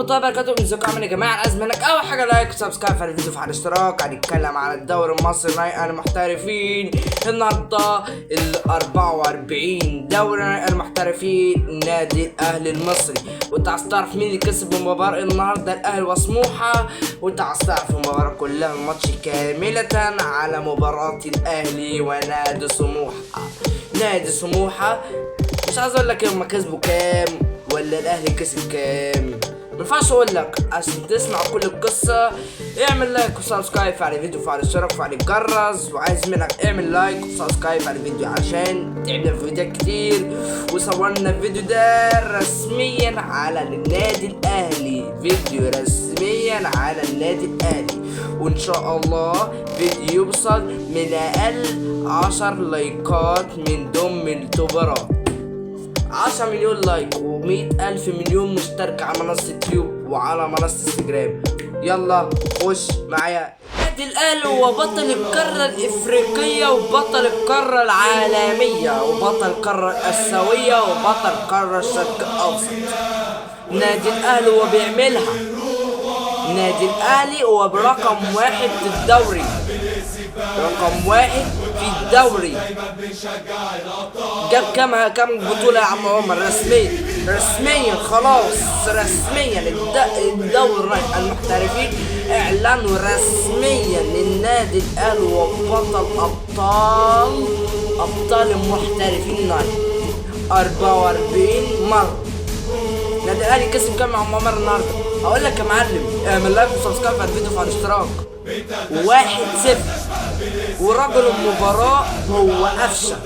الله وبركاته. ازيكم عاملين يا جماعة؟ عايز منك اول حاجة like و subscribe على الفيديو وعلى الاشتراك. هنتكلم على الدوري المصري نهائي المحترفين النهارده ال 44 دوري المحترفين نادي الاهلي المصري. وانت عايز تعرف مين اللي كسب المباراة النهارده، الاهلي وسموحه. وانت عايز تعرف المباراة كلها، الماتش كاملة على مباراة الاهلي ونادي سموحه. نادي سموحه مش عايز اقول لك هما كسبوا كام ولا الاهلي كسب كام، ما ينفعش اقول لك. عشان تسمع كل القصة اعمل like و subscribe على الفيديو وفعل الاشتراك وفعل الجرس. وعايز منك اعمل like و subscribe على الفيديو عشان تعبنا في فيديوهات كتير، وصورنا الفيديو ده رسميا على النادي الاهلي، فيديو رسميا على النادي الاهلي. وان شاء الله فيديو يوصل من اقل 10 لايكات من ضمن التوبرات، 10 مليون like و100 ألف مليون مشترك على منصة يوتيوب وعلى منصة انستجرام. يلا خش معايا. النادي الأهلي هو بطل القارة الإفريقية وبطل القارة العالمية وبطل القارة الآسيوية وبطل القارة الشرق الأوسط. نادي الأهلي هو بيعملها. نادي الأهلي هو برقم واحد في الدوري، رقم واحد في الدوري. جاب كام بطولة يا عم عمر؟ رسميا، رسميا خلاص، رسميا الدوري المحترفين اعلنوا رسميا النادي الاهلي هو بطل ابطال ابطال المحترفين نايل 44 مرة. النادي الاهلي كسب كام يا عم عمر النهارده؟ هقول لك يا معلم، اعمل like و subscribe على الفيديو وعلى الاشتراك. 1-0، ورجل المباراة هو قفشة.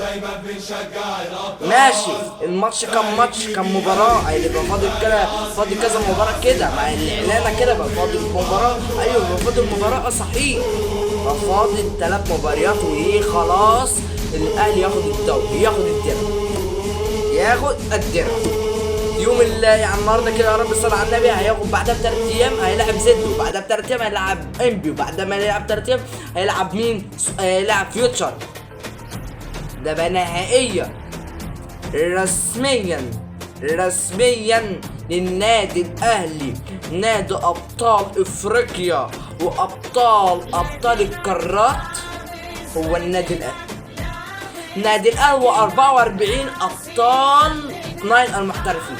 ماشي، الماتش كام ماتش، كام مباراة؟ هيبقى فاضل كده، فاضل كذا مباراة كده مع الإعلانة كده بقى فاضل مباراة. أيوة بقى فاضل مباراة، صحيح بقى فاضل 3 مباريات وإيه خلاص الأهلي ياخد الدوري، ياخد الدرع، ياخد الدرع يوم يعني النهارده كده يا رب صل على النبي. هياخد بعدها ب3 ايام هيلاعب زد، وبعدها ب3 ايام هيلاعب انبي، وبعدها ما يلعب 3 ايام هيلعب مين؟ هيلعب فيوتشر. ده بقى نهائية رسميا، رسميا للنادي الاهلي، نادي ابطال افريقيا وابطال ابطال القارات هو النادي الاهلي. نادي الاهلي 44 ابطال نايل المحترفين.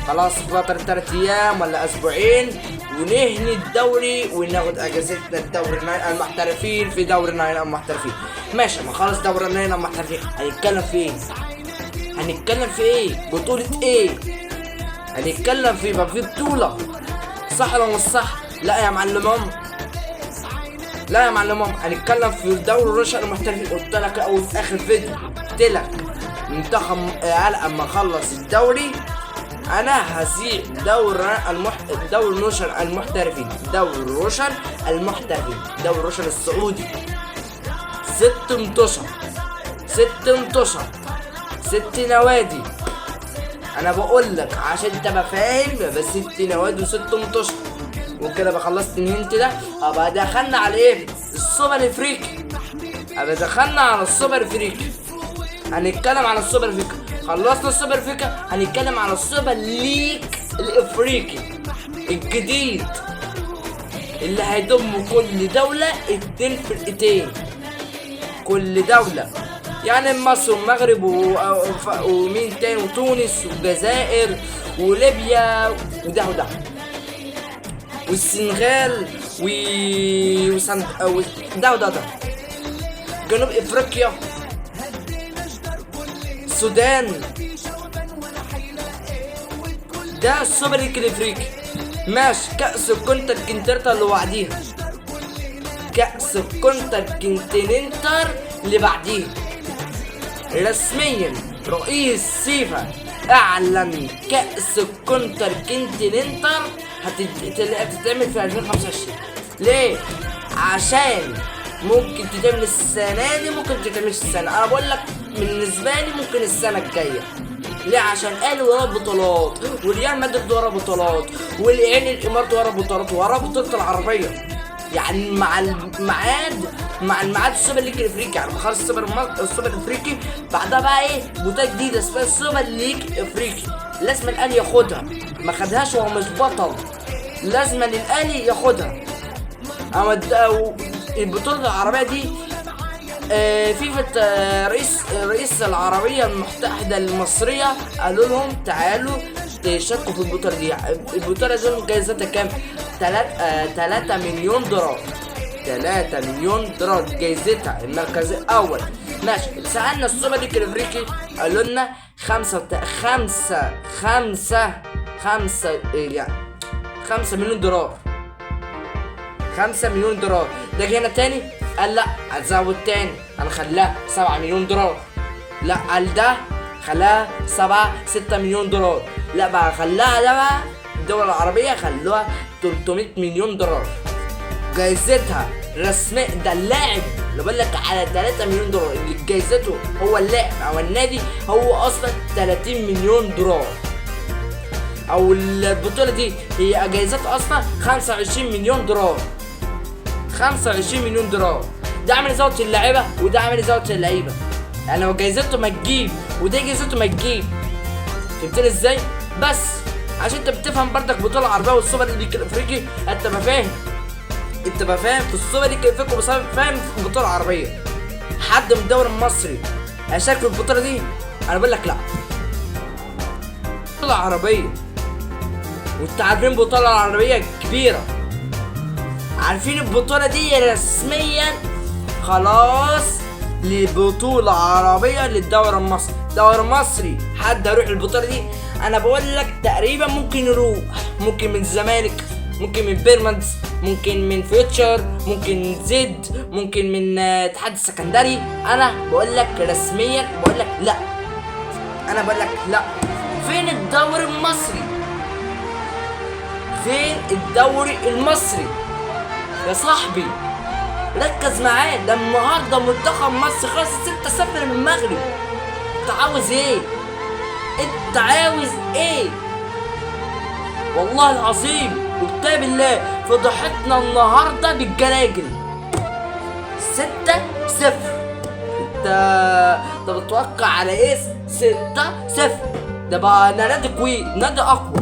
خلاص فترة 3 ايام ولا اسبوعين ونهني الدوري وناخد اجازتنا. الدوري نايل المحترفين، في دوري نايل المحترفين ماشي. ما خلاص دوري نايل المحترفين هنتكلم في ايه؟ هنتكلم في ايه؟ بطولة ايه؟ هنتكلم في يبقى في بطولة، صح ولا مش صح؟ لا يا معلم عمر، لا يا معلم عمر، هنتكلم في دوري روشن المحترفين. قلت لك اول في اخر فيديو، قلت لك منتخب على اما اخلص الدوري انا هذيع دوري روشن المحترفين، دوري روشن المحترفين، دوري روشن السعودي. ست متوشة، ست متوشة، ست نوادي. انا بقول لك عشان تبقى فاهم، بس ست نوادي وست متوشة. وكده بقى خلصت ال hint ده. ابقى دخلنا على ايه؟ السوبر افريقي. ابقى دخلنا على السوبر افريقي، هنتكلم على السوبر افريقي. خلصنا السوبر افريقيا، هنتكلم على ال Super League الافريقي الجديد اللي هيضم كل دولة اتنين فرقتين، كل دولة يعني مصر والمغرب ومين تاني؟ وتونس والجزائر وليبيا وده وده والسنغال و وسند ده وده ده، جنوب افريقيا، السودان. ده ال Super League الافريقي. ماشي، كأس الكونتر اللي بعديها، كأس الكونتر كونتيننتال اللي بعديها. رسميا رئيس فيفا اعلن كأس الكونتر كونتيننتال هتتعمل في 2025. ليه؟ عشان ممكن تتعمل السنة دي، ممكن تتعملش السنة. انا بقول لك بالنسبة لي ممكن السنة الجاية. ليه؟ عشان قالوا وراه بطولات، وريال مدريد وراه بطولات، والعين الامارات وراه بطولات، وراه بطولة العربية. يعني مع الميعاد، مع الميعاد ال Super League الافريقي، يعني خلاص السوبر السوبر الافريقي بعدها بقى ايه؟ بطوله جديدة اسمها ال Super League افريقي. لازم الاهلي ياخدها، ما خدهاش وهو مش بطل، لازم الاهلي ياخدها. اما البطولة العربية دي فيفا رئيس العربية المتحدة المصرية قالوا لهم تعالوا تشاركوا في البطولة دي. البطولة دي جايزتها كام؟ 3 مليون دولار، 3 مليون دولار جايزتها المركز الأول. ماشي، سألنا ال Super League الأفريقي قالوا لنا خمسة خمسة خمسة خمسة يعني 5 مليون دولار، 5 مليون دولار. ده جينا تاني قال لا هتزود تاني، انا خلاها 7 مليون دولار. لا قال ده خلاها 7 6 مليون دولار. لا بقى خلاها ده بقى الدول العربية خلوها 300 مليون دولار جايزتها رسميا. ده اللاعب اللي بقول لك على 3 مليون دولار اللي جايزته هو اللاعب او النادي هو اصلا 30 مليون دولار. او البطولة دي هي جايزتها اصلا 25 مليون دولار، 25 مليون دولار. ده عامل يزود اللعيبة وده عامل يزود اللعيبة، يعني هو جايزته ما تجيب وده جايزته ما تجيب. فهمتني ازاي؟ بس عشان انت بتفهم برضك بطوله عربية وال Super League الافريقي، انت ما فاهم، انت ما فاهم في ال Super League الافريقي بس فاهم في البطولة العربية. حد من الدوري المصري هيشارك في البطولة دي؟ انا بقول لك لا. بطوله عربية، وانت عارفين بطوله عربية كبيرة، عارفين البطولة دي رسميا خلاص لبطولة عربية للدوري المصري. الدوري المصري حد هيروح البطولة دي؟ انا بقول لك تقريبا ممكن يروح، ممكن من الزمالك، ممكن من بيراميدز، ممكن من فيوتشر، ممكن من زد، ممكن من اتحاد السكندري. انا بقول لك رسميا، بقول لك لا، انا بقول لك لا. فين الدوري المصري؟ فين الدوري المصري يا صاحبي؟ ركز معايا، ده النهارده منتخب مصر خسر 6-0 من المغرب. انت عاوز ايه؟ انت عاوز ايه؟ والله العظيم وكتاب الله فضحتنا النهارده بالجلاجل 6-0. انت بتتوقع على ايه؟ 6-0 ده بقى نادي قوي، نادي اقوى،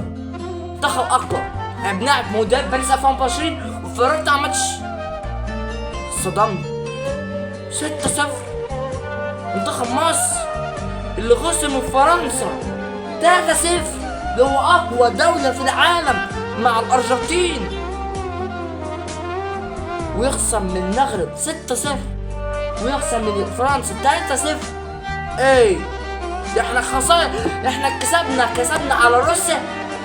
منتخب اقوى. احنا بنلعب موديل باريس 2024 واتفرجت على ماتش صدمت 6-0. منتخب مصر اللي خسر من فرنسا 3-0، اللي هو اقوى دولة في العالم مع الارجنتين، ويخسر من المغرب 6-0، ويخسر من فرنسا 3-0. ايه ده؟ احنا خسرنا، احنا كسبنا على روسيا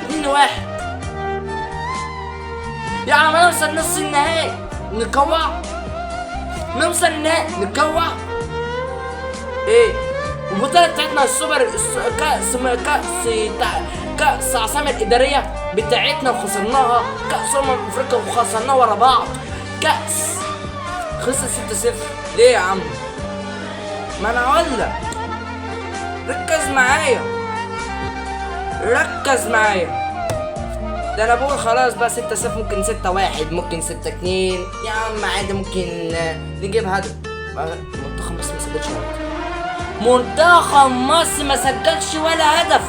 2-1. يعني ما نوصل نص النهائي نكوع، نوصل النهائي نكوع. ايه البطولة بتاعتنا السوبر كأس كأس عاصمة الإدارية بتاعتنا وخسرناها، كأس أمم أفريقيا وخسرناها ورا بعض، كأس خسر 6-0. ليه يا عم؟ ما أنا أقول لك ركز معايا، ركز معايا. ده انا بقول خلاص بقى 6-0، ممكن 6-1، ممكن 6-2 يا عم عادي، ممكن نجيب هدف. منتخب مصر ما سجلش ولا هدف، منتخب مصر ما سجلش ولا هدف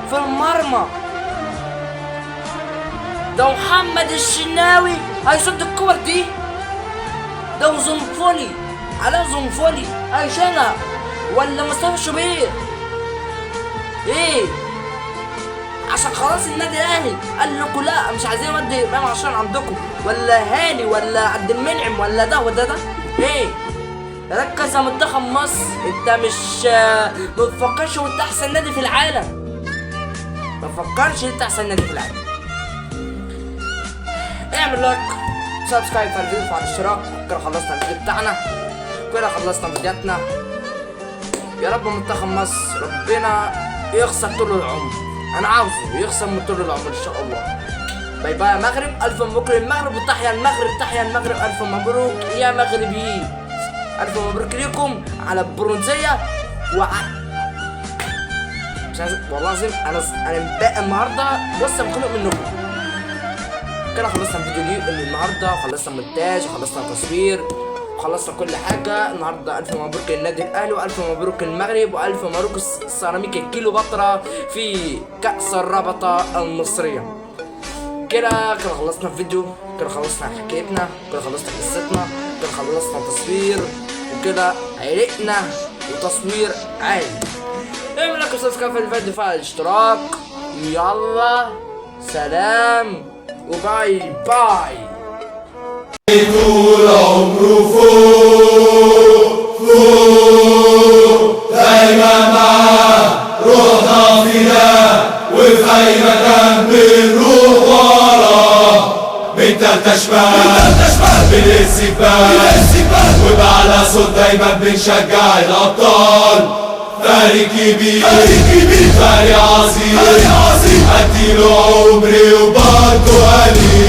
في المرمى. ده محمد الشناوي هيصد الكور دي، ده زنفولي، علاء زنفولي هيشيلها، ولا مصطفى شوبير. ايه عشان خلاص النادي الاهلي قال لكم لا مش عايزين نودي امام عاشور عندكم، ولا هاني ولا عبد المنعم ولا ده وده ده. ايه ركز يا منتخب مصر، انت مش ما تفكرش وانت احسن نادي في العالم، ما تفكرش انت احسن نادي في العالم. اعمل like، subscribe في الفيديو، وعلى الاشتراك. كده خلصنا الفيديو بتاعنا، كده خلصنا فيديوهاتنا. يا رب منتخب مصر ربنا يخسر طول العمر، انا عاوزه يخسر من طول العمر ان شاء الله. bye bye يا مغرب، الف مبروك للمغرب، وتحيا المغرب، تحيا المغرب، الف مبروك يا مغربيين، الف مبروك ليكم على البرونزيه. مش عايز والله العظيم انا متضايق النهارده، بص انا مخنوق منكم. كده خلصنا الفيديو ليه النهارده، وخلصنا مونتاج وخلصنا تصوير. خلصنا كل حاجة النهارده. الف مبروك للنادي الاهلي، والف مبروك المغرب، والف مبروك السيراميكا كليوباترا في كأس الرابطة المصرية. كده كده خلصنا الفيديو، كده خلصنا حكايتنا، كده خلصنا قصتنا، كده خلصنا تصوير، وكده عرقنا وتصوير عالي. اعمل like و subscribe في الفيديو، فعل الاشتراك. يلا سلام و bye bye. طول عمره فوق فوق، دايما معاه روحنا فينا، وفي أي مكان بنروح وراه. من تالتة شمال بنهز، وبأعلى صوت دايما بنشجع الأبطال. فريق كبير، فريق عظيم، أديله عمري وبرضه قليل.